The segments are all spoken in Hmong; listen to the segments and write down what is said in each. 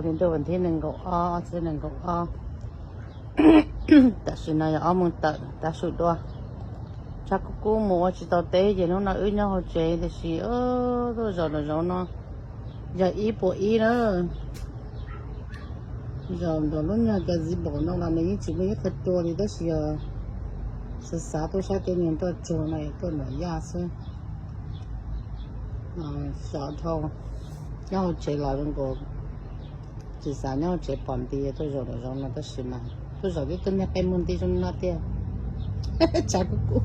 Li ntuj vas thib nees nkaum ob, ob txhiab nees nkaum ob. Tam sim no yog ob moos tawm tav su dua. Tshav kub kub mus ua tsis tau teb ces hnub no wb nyob hauv tsev tiam sis tuaj zaum nram zoov no yog ib puas ib na. Zaum nram lub nyuag gazebo no los nws yeej tsis muaj ib qho tua li tab sis yog xav xav tuaj saib tej niag nroj tsuag no tuaj nram yaj xwb. Xyov dhau, nyob hauv tsev los zoo nkaus tsis xav nyob hauv tsev pom nti tuaj zaum nram zoov no tab sis mas tuaj zaum tib tug niag qe muag nti zoo li no tiag. Tshav kub kub.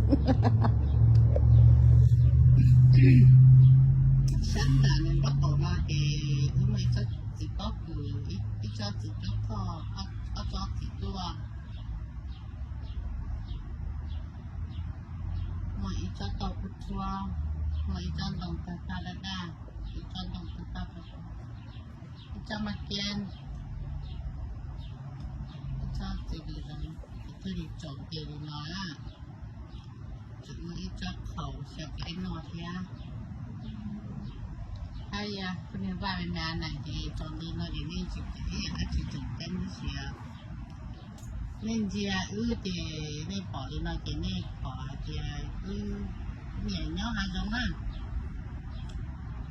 Sab nram nws npab qaum no ces wb muaj ib tsob txiv pob kws, ib tsob txiv pob thoj, ob tsob txiv duaj, muaj ib tsob tauj kub tsuab, muaj ib tsob ntoo tawg paj daj daj, ib tsob ntoo tawg paj, ib tsob maj kiab, ib tsob txiv li, thiaj li tsaus nti li no na. Tseem muaj ib tsob qhaus xyaw kev noj thiab. Hab yog kuv niag vaj me me na ces tsaus nti no ces nej tsis pom ib yam dab tsi tseem ceeb tab sis nej ntsia wb ces nej pom li no ces nej pom hais tias wb nyiam nyob hav zoov na.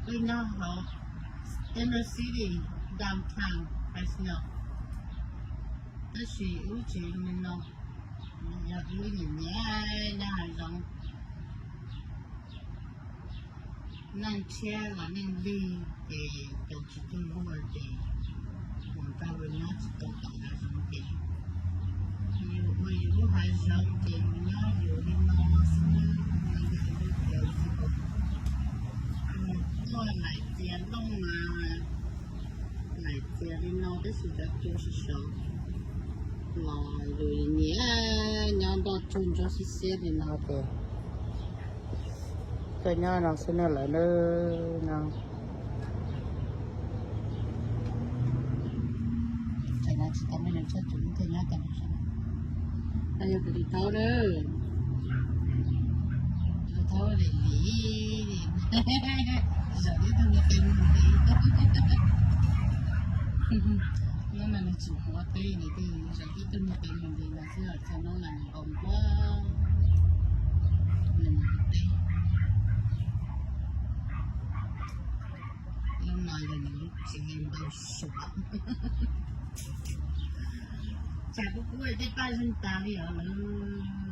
Wb nyob hauv inner city, downtown Fresno, tab sis wb tsis zoo li no. Yog wb nyiam nyiam nyob hav zoov, neej tshiab los neej lig ces caum tsis tug luag ces mus nrog luag nyob tsis tau tom hav zoov ces yus ua yus lub hav zoov ces mus nyob yus li no xwb, mus yam li tias mus tuaj laim txias looj mas laim txias li no tab sis cov cua sawv sawv los yus nyiam nyob nroj tsuag ntsuab xiab xiab li no ces tuaj nyob no xwb na lawm na no. Tsis tau me nyuam tshuaj tsuv thiaj nyob tau. Yog kuv tus thaub na, tus thaub lim lim, zaum tib tug me qe mus li. Hnub no nws tsis mus ua teb, nws twb zaum tib tug me qe mus li no xwb, txog hnub no nws npau npua, nws mus ua teb. Lub no yog nws lub tsev ntau suav. Tshav kub kub tej paj zeeg tas li os lawm.